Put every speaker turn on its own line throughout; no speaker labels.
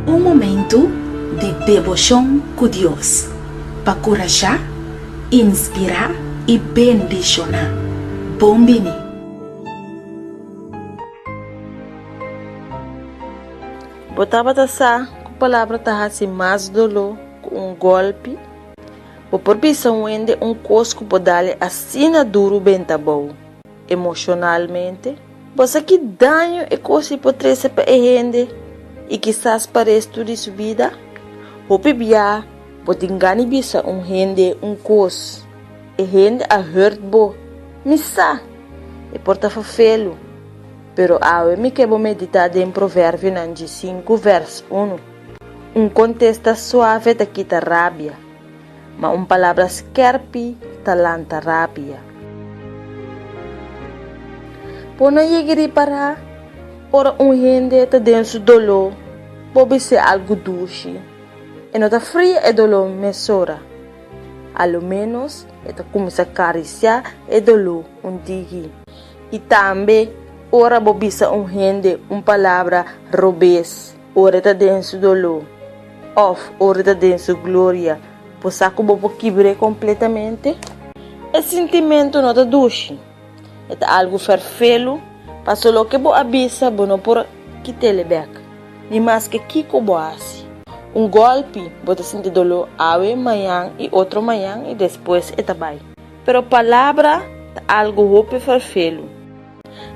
Un momento di deboshon ku Dios pa kurashá, inspirá i bendishoná. Bon bini!
Bo tabata sa ku palabra ta hasi mas doló ku un gòlpi? Bo por bisa un hende un kos ku por dal-e asina duru benta abou, emoshonalmente? Bo sa ki daño e kos ei por trese pa e hende i kisas pa restu di su bida? Hopi bia bo tin gana di bisa un hende un kos. E hende a hurt bo. Mi sa, e por ta fafelu. Pero awe mi ke bo meditá den Proverbionan djesinku vèrs unu. Un kontesta suave ta kita rabia, ma un palabra skèrpi ta lanta rabia. Bo no yega ripará ora un hende ta den su doló, bo bis'é algu dushi, e no ta fria e doló mesora. A lo ménos e ta kuminsá karisiá e doló un tiki. I tambe ora bo bisa un hende un palabra robes ora e ta den su doló òf ora e ta den su gloria, bo sa ku bo por kibr'é kompletamente. E sintimentu no ta dushi, e ta algu fèrfelu, paso loke bo a bisa bo no por kit'el bèk, ni maske kiko bo hasi. Un gòlpi bo ta sinti doló awe, mañan i otro mañan i despues e ta bai. Pero palabra ta algu hopi ferfelu.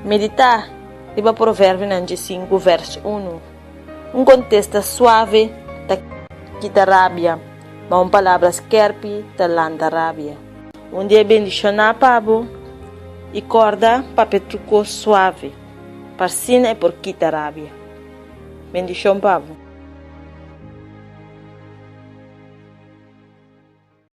Meditá riba Proverbionan djesinku vèrs unu. Un kontesta suave ta kita rabia, ma un palabra skèrpi ta lanta rabia. Un dia bendishoná pa bo, i kòrda papia tur kos suave, pa asina e por kita rabia. Bendishon pa bo.